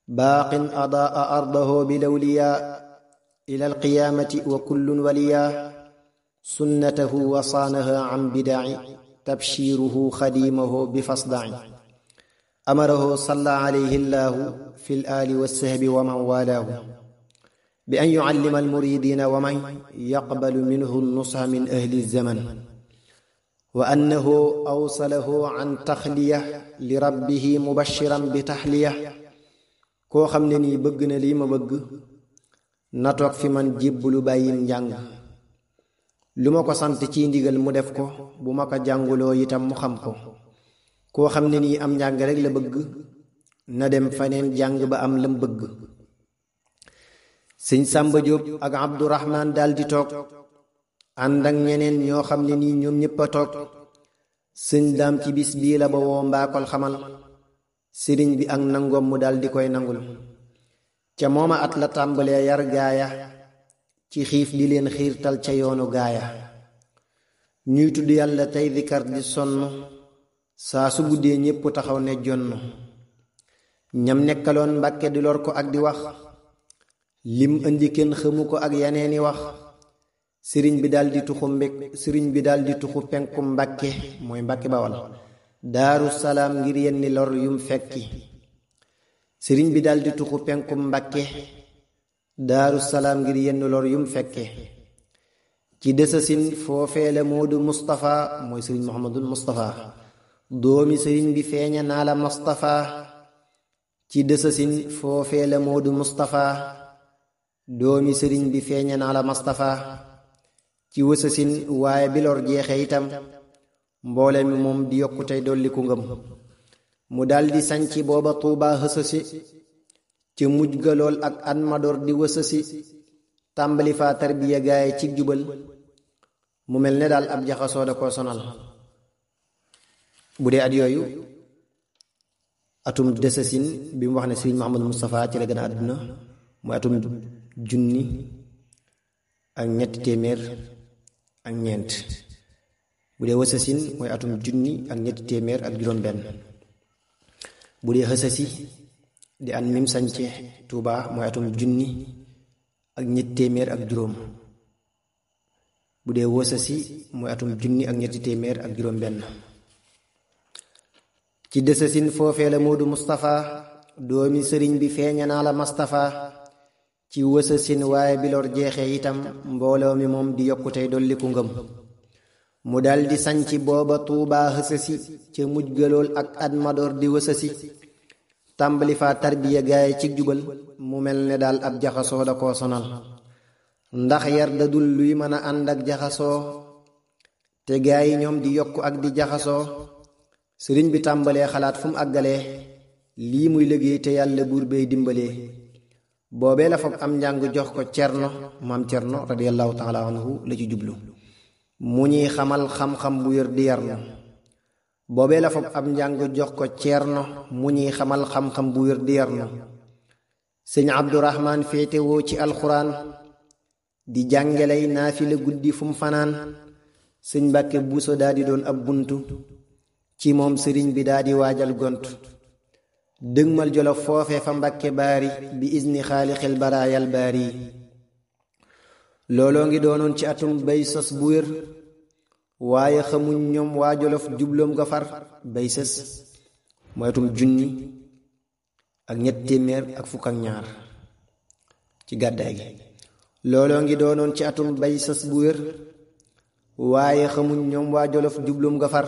baaqin adaa ardahu bilawliyaa ila alqiyaamati wa kullun waliyaa sunnatahu wa saanaha an bidaci tabshiruhu xadimahu bifasdaci amarahu salla alayhi llahu fi al-aali was-sahbi wa man walaahu bi an yucallima almuridina wa man yaqbalu minhu nusha min ahli zaman wa annahu awsalahu an taxliya li rabbihi mubashiran bi taxliya koo xam ne nii bëgg na lii ma bëgg na toog fi man jébbalu bàyyim njàng lu ma ko sant ci ndigal mu def ko bu ma ko jànguloo itam mu xam ko koo xam ne nii am njàng rek la bëgg na dem faneen jàng ba am lam bëgg. sëñ Sàmba Jóob ak Abdurahmaan daldi toog ànd ak ñeneen ñoo xam ne nii ñoom ñépp a toog sëñ daam ci bis bii la ba woo mbaakol xamal sëriñ bi ak nangoom mu daldi koy nangul ca mooma at la tàmbalee yar gaaya ci xiif di leen xiirtal ca yoonu gaaya ñuy tudd yàlla tey dikar di sonn saa su guddee ñépp taxaw ne jonn ñam nekkaloon mbàkke di lor ko ak di wax lim indi kenn xamu ko ak yeneeni wax sëriñ bi daldi tuxu penku mbàkke mooy mbàkke bawal daaru salaam ngir yenni lor yum fekki sëriñ bi daldi tuxu penku mbàkke daaru salaam ngir yenni lor yum fekke ci desasin foofee la moodu Mustafa mooy sëriñ Muhammadul Mustafa doomi sëriñ bi feeña naa la Mustafa ci desasin foofee la moodu Mustafa doomi sëriñ bi feeña naa la Mustafa ci wësasin waaye bi lor jeexe itam mboole mi moom di yokku tey dolli ku ngëm mu daldi sañci booba Tuuba hësësi ca mujj ga lool ak an madoor di wësësi tàmbali faa tarbiya gaaye ci jubal mu mel ne daal ab jaxasoo da koo sonal bu dee at yooyu atum desasin bi mu wax ne sëriñ Muhammadu Mustafa ci la gën a àdduna mooy atum junni ak ñetti téeméer ak ñeent bu dee wësasin mooy atum junni ak ñetti téeméer ak juróom benn bu dee xësasi di an mim sañce Tuuba mooy atum junni ak ñetti téeméer ak juróom bu dee wësasi mooy atum junni ak ñetti téeméer ak juróom benn ci desasin foofee la Moodu Mustafa doomi sëriñ bi feeña naa la Mustafa ci wësasin waaye bi lor jeexee itam mbooloo mi moom di yokkutey dolli ku ngëm mu daldi sañci booba Tuuba hësësi ca mujj galool ak at madoor di wësësi tàmbali faa tarbiya gaaye ci jubal mu mel ne daal ab jaxasoo da koo sonal ndax yar dadul luy mën a ànd ak jaxasoo te gaa yi ñoom di yokku ak di jaxasoo sëriñ bi tàmbalee xalaat fu mu àggalee lii muy liggéey te yàlla buur bay dimbalee boobee la foog am njàng jox ko cerno maam cerno radiyallahu taala anhu la ci jublu mu ñuy xamal xam-xam bu wér di yarnu boobee la foog am njàng jox ko cerno mu ñuy xamal xam-xam bu wér di yarnu sëñ Abdurahmaan féetewoo ci alxuraan di jàngeley naafila guddi fu mu fanaan sëñ Mbàkke Buuso daldi doon ab buntu ci moom sëriñ bi daldi waajal gont dëgmal Jolof foofe fa Mbàkke baari bi izni xaalixil baraayal baari looloo ngi doonoon ci atum bay sos bu wér waaye xamuñ ñoom waa Jolof jubloom nga far bay sës mooy atum junni ak ñett téeméer ak fukk ak ñaar ci gàddaay gi looloo ngi doonoon ci atum bay sës bu wér waaye xamuñ ñoom waa Jolof jubloom nga far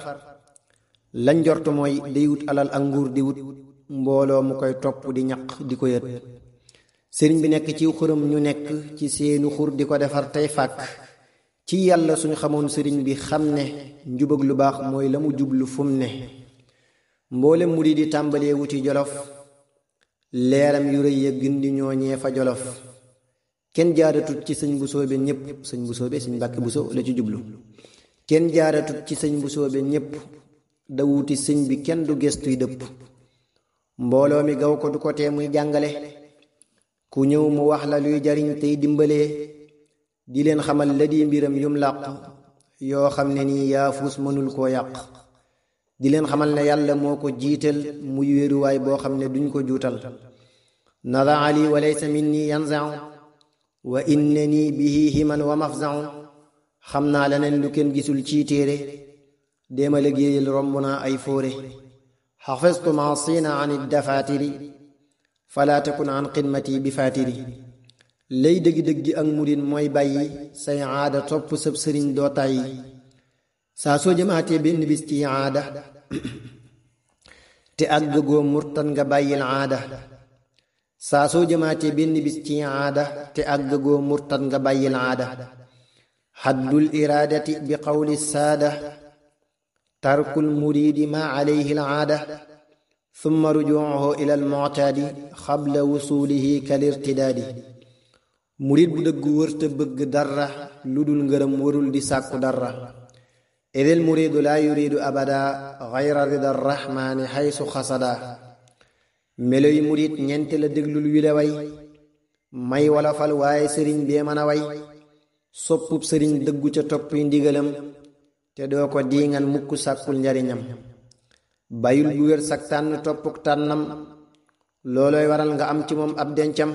lañ njort mooy day wut alal ak nguur di wut mbooloo mu koy topp di ñaq di ko yët sëriñ bi nekk ci xuram ñu nekk ci seenu xur di ko defar tey fàkk ci yàlla suñu xamoon sëriñ bi xam ne njubag lu baax mooy la mu jublu fum ne mboolem mu di tàmbalee wuti Jolof leeram yu rëy ya gindi ñooñee fa Jolof kenn jaaratut ci sëñ bu soobe ñépp sëñ bu soobe sëñ Mbàkke Buso la ci jublu kenn jaaratut ci sëñ bu soobe ñépp da wuti sëñ bi kenn du gestuy dëpp mbooloo mi gaw ko du ko tee muy jàngale ku ñëw mu wax la luy jariñ tey dimbalee di leen xamal la di mbiram yum làq yoo xam ne nii yaafus mënul koo yàq di leen xamal ne yàlla moo ko jiital muy wéeruwaay boo xam ne duñ ko juutal nadaa li wa laysa minni yanzau wa innani bihi himan wa mafzau xam naa leneen lu kenn gisul ci téere déema liggéeyal romb naa ay fóore xafistu maasina an iddafatiri fala takun an xidmati bi fatiri lay dëggi-dëggi ak murit mooy bàyyi say aada topp sab sëriñ doo tàyyi saa soo jëmaatee benn bis ci aada te àggagoo murtan nga bàyyil aada saa soo jëmaatee benn bis ci aada te àggagoo murtan nga bàyyil aada haddul iraadati bi qawli saada tarkul muridi ma alayhi al aada thumma rujuuhu ila al mu'taadi xabla wusulihi kal irtidaadi murid bu dëggu wërta bëgg dara lu dul ngërëm warul di sàkku dara idil muridu laa yuridu abada gayra rida rahmaani xaysu xasada meloy murid ñeent la déglul wi la way may wala fal waaye sëriñ bee mën a way soppub sëriñ dëggu ca toppi ndigalam te doo ko diingan mukk sàkkul njariñam bayul bu wér sak tànn toppuk tànnam loolooy waral nga am ci moom ab dencam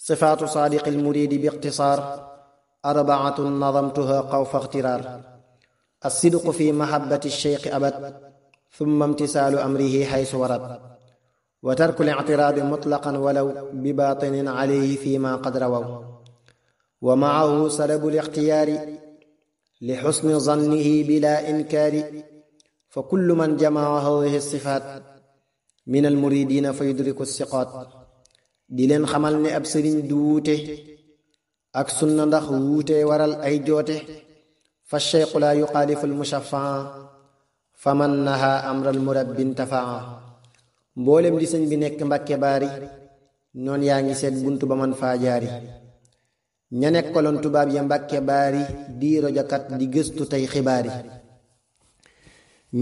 sifaatu saadiqil muridi bi ixtisaar arbaatun nadamtuha xawfa ixtiraar alsidqu fi mahabbati lcheikhi abad thumma imtisaalu amrihi xaysu warad wa tarku lictiraadi mutlaqan walaw bi baatinin alayhi fi ma qad rawaw wa maahu salabu lixtiyaari li xusni zannihi bila inkaari fa kullu man jamaa hadihi sifaat min almuridina fa yudriku siqaat di leen xamal ne ab sëriñ du wuute ak sunna ndax wuute waral ay joote fa cheikhu laa yuxaalifu almushafaa fa man naha amral murabbin tafaa mboolem di sëñ bi nekk Mbàkke Baari noon yaa ngi seet buntu ba man faa jaari ña nekkaloon tubaab ya Mbàkke Baari di rojakat di gëstu tey xibaari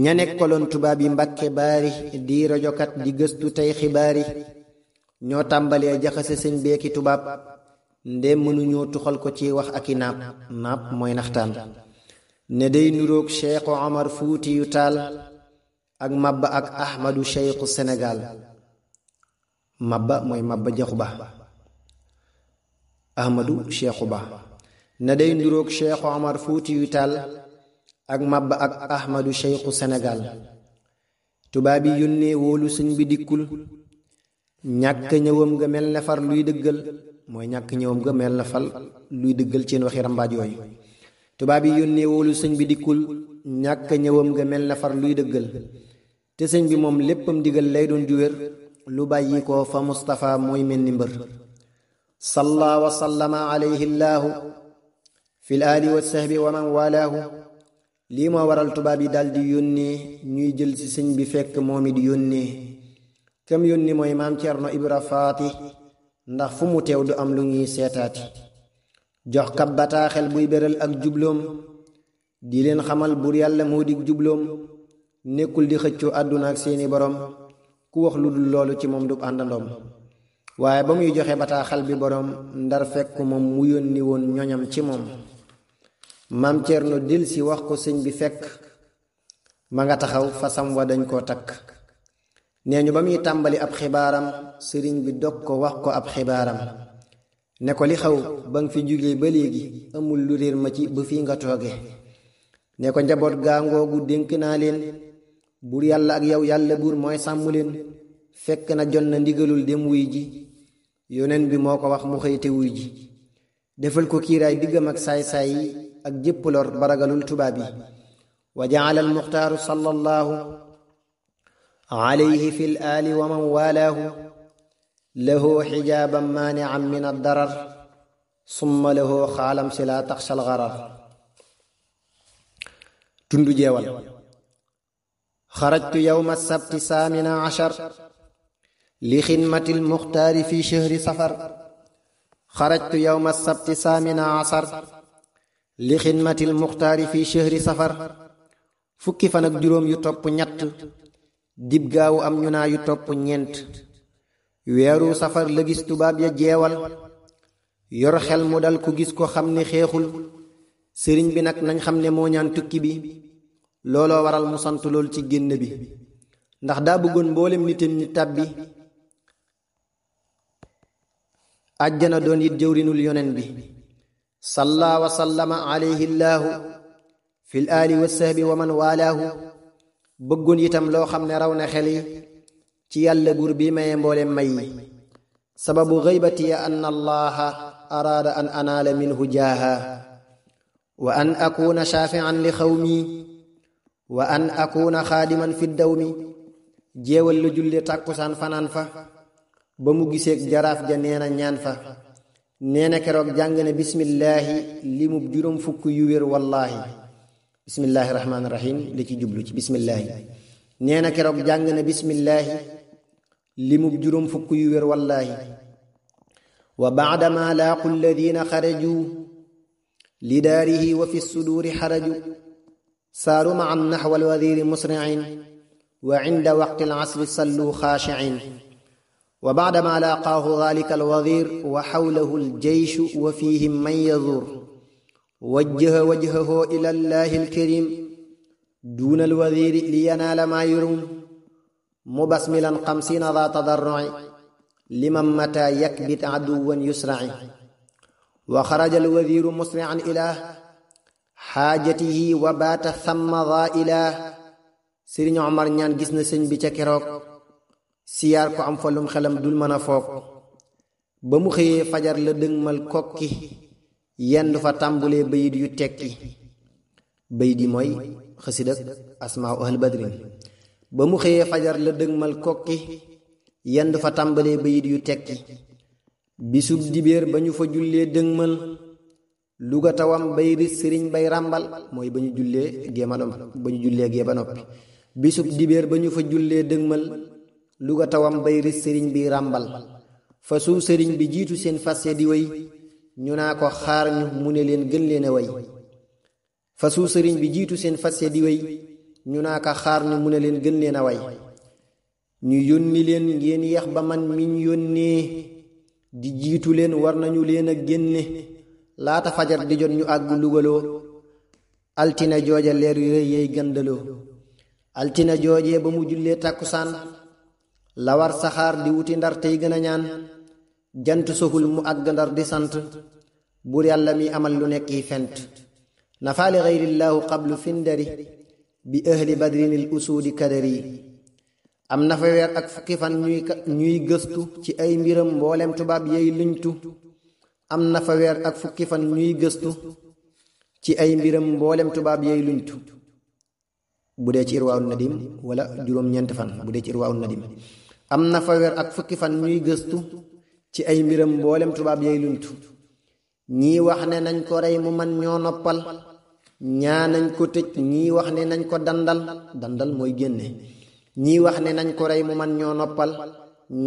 ña nekkaloon tubaab yi Mbàkke Baari di rojokat di gëstu tey xibaari ñoo tàmbalee jaxase sëñ beeki tubaab ndéem mënuñoo tuxal ko ci wax aki naap naap mooy naxtaan ne day nuroog cheikhu Omar Fuuti yu Taal ak mabba ak ahmadu cheikhu Sénégal mabba mooy mabba jaxu ba ahmadu cheikhu ba ne day nuroog cheikhu Omar Fuuti yu Taal ak mabba ak ahmadu cheikhu Sénégal tubaab yi yónnee wóolu sëñ bi dikkul ñàkk ñëwam nga mel ne far luy dëggal mooy ñàkk ñëwam nga mel ne fal luy dëggal ci waxi rambaaj yooyu tubaab yi yónnee wóolu sëñ bi dikkul ñàkk ñëwam nga mel ne far luy dëggal te sëñ bi moom léppam digal lay doon ju wér lu bàyyi ko fa Mustafa mooy mel ni mbër salla wa sallama alayhi llaahu fi l aali wa sahbi wa man walaahu lii moo waral tubaab yi daldi yónnee ñuy jël ci sëñ bi fekk moom it yónnee kam yónni mooy maam Cerno Ibra Faati ndax fu mu teew du am lu ñuy seetaati jox kab bataaxel buy beral ak jubloom di leen xamal buur yàlla moo dig jubloom nekkul di xëccoo àdduna ak seeni borom ku wax lu dul loolu ci moom du àndandoom waaye ba muy joxe bataaxel bi borom ndar fekk moom mu yónni woon ñoñam ci moom maam Cerno dil si wax ko sëñ bi fekk ma nga taxaw fasam wa dañ koo takk nee ñu ba muy tàmbali ab xibaaram sëriñ bi dog ko wax ko ab xibaaram ne ko li xaw ba nga fi jógee ba léegi amul lu réer ma ci ba fii nga tooge ne ko njaboot gaangoogu dénk naa leen buur yàlla ak yow yàlla buur mooy sàmm leen fekk na jot na ndigalul dem wuy ji yoneen bi moo ko wax mu xëyte wuy ji defal ko kiiraay diggam ak saay-saay yi ak jépp lor baragalul tubaab yi wa jaala al muxtaaru sallallahu alayhi fi l aali wa man walaahu lahu xijaaban maanian min addarar summa lahu xaalam si laa taxsha algarar tundu jeewal xarajtu yowma sabti saamina ashar li xidmati almuxtaari fi shahri safar xarajtu yowma sabti saamina ashar li xidmati almuxtaari fi shahri safar fukki fan ak juróom yu topp ñett dib gaawu am ñu naa yu topp ñeent weeru safar la gis tubaab ya jeewal yor xel mu dal ku gis ko xam ne xeexul sëriñ bi nag nañ xam ne moo ñaan tukki bi looloo waral mu sant lool ci génn bi ndax daa bëggoon mboolem nitam ñi tàbbi àjjana doon it jëwrinul yonen bi salla wa sallama alayhi llaahu fil aali wa sahbi wa man walaahu bëggoon itam loo xam ne raw na xel yi ci yàlla buur bi maye mboolem may yi sababu ghaybati an allaha araada an anaala minhu jaaha wa an akuna shafi'an li xawmi wa an akuna xaadiman fi dawmi jeewal la julle tàkkusaan fanaan fa ba mu giseeg jaraaf ja neena ñaan fa neena keroog jàng ne bismillaahi limub juróom fukk yu wér wallaahi bismillaahi rahmaani rahim li ci jublu ci bismillaahi neena keroog jàng ne bismillaahi limub juróom fukk yu wér wallaahi wa baadama laaqu alladina xaraju li daarihi wa fi suduuri xaraju saaru maa naxwa alwadiri musriin wa inda waqti alasri sallu xaashicin wa baadama laaqaahu daalika alwadir wa xawlahu aljeyshu wa fihim man yadur wajjaha wajhahu ila allahi alkarim duuna alwadiri liyanaala maa yurum mubasmilan xamsiina daa tadarruci liman mata yakbit aduwan yusraci wa xaraja alwadiru musrican ilaa xaajatihi wa baata thamma daa ilaa Sëriñ Omar ñaan gis na sëñ bi ca keroog siyaar ko am fa lum xelam dul mën a foog ba mu xëyee fajar la dëgmal kokki yendu fa tàmbulee bayit yu tekki bayit yi mooy xasidak asmaa ahl badrin ba mu xëyee fajar la dëgmal kokki yendu fa tàmbalee bayit yu tekki bisub dibéer ba ñu fa jullee dëgmal luga tawam bay ris sëriñ bay ràmbal mooy ba ñu jullee gee ba noppi bisub dibéer ba ñu fa jullee dëgmal luga tawam bay ris sëriñ bi ràmbal fa su sëriñ bi jiitu seen fas ya di way ñu naa ko xaar ñu mu ne leen gën leen a way fa su sëriñ bi jiitu seen fas ya di way ñu naa ko xaar ñu mu ne leen gën leen a way ñu yónni leen ngeen yeex ba man miñ yónnee di jiitu leen war nañu leen a génne laata fajar di jot ñu àgg lugaloo altina jooja leer yu rëy yey gandaloo altina joojee ba mu jullee tàkkusaan la war saxaar di wuti ndar tey gën a ñaan jant soxul mu àgg ndar di sant buur yàlla mi amal lu nekk yi fent nafaali xayrillaahu qablu findari bi ahli badrinil usuudi kadari am na fa weer ak fukki fan ñuy gëstu ci ay mbiram mboolem tubaab yey luñtu am na fa weer ak fukki fan ñuy gëstu ci ay mbiram mboolem tubaab yey luñtu bu dee ci irwaawu nadim wala juróom-ñeenti fan bu dee ci irwaawu nadim am na fa weer ak fukki fan ñuy gëstu ci ay mbiram mboolem tubaab yey luñtu ñii wax ne nañ ko rey mu man ñoo noppal ñaa nañ ko tëj ñii wax ne nañ ko dandal mooy génne ñii wax ne nañ ko rey mu man ñoo noppal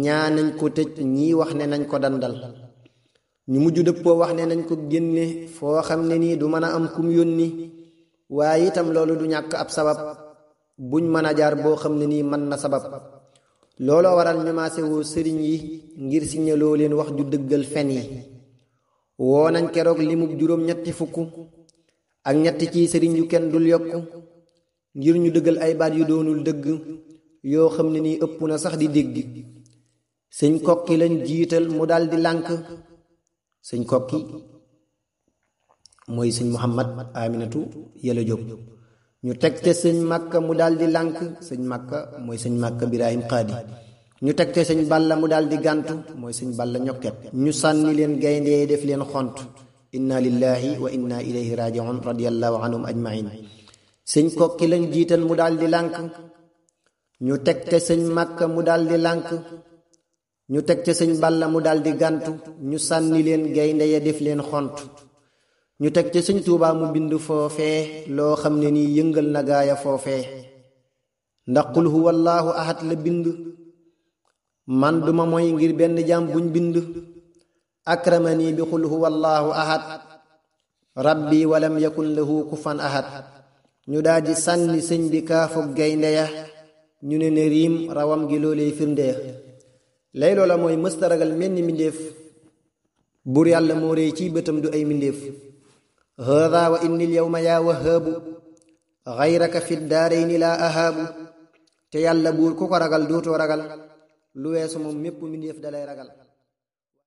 ñaa nañ ko tëj ñii wax ne nañ ko dandal ñu mujj dëppoo wax ne nañ ko génne foo xam ne nii du mën a am kum yónni waaye itam loolu du ñàkk ab sabab buñ mën a jaar boo xam ne nii mën na sabab looloo waral ñu maase woo sëriñ yi ngir signaloo leen wax ju dëggal fen yi woo nañ keroog limub juróom-ñetti fukk ak ñetti ci sëriñ yu kenn dul yokku ngir ñu dëggal ay baat yu doonul dëgg yoo xam ne nii ëpp na sax di dégg sëñ kokki lañ jiital mu daldi lànk sëñ kokki mooy sëñ Muhammad Aminatu Yàlla Jóob ñu teg te sëñ Makka mu daldi lànk sëñ Makka mooy sëñ Makka Birahim Xaadi ñu teg te sëñ Balla mu daldi gàntu mooy sëñ Balla ñokket ñu sànni leen gayndee def leen xont inna lillahi wa inna ilayhi raji'un radiyallahu anhum ajmain sëñ kokki lañ jiital mu daldi lànk ñu teg te sëñ Makka mu daldi lànk ñu teg te sëñ Balla mu daldi gàntu ñu sànni leen gaynde ya def leen xont ñu teg te sëñ Tuubaa mu bind foofee loo xam ne nii yëngal na gaaya foofee ndax qul huwa allahu ahad la bind man duma mooy ngir benn jaam buñ bind akramani bi qul huwa allahu ahad rabbi walam yakun lahu kufan ahad ñu daldi sànni sëñ bi kaafug gaynde ya ñu ne riim rawam gi loolee firnde lay loola mooy mësta ragal menn mindéef buur yàlla moo réy ciy bëtam du ay mindéef haada wa inni l yawma yaa wahaabu xayraka fi daarayni laa ahaabu te yàlla buur ku ko ragal dootoo ragal lu weesu moom mépp mindéef dalay ragal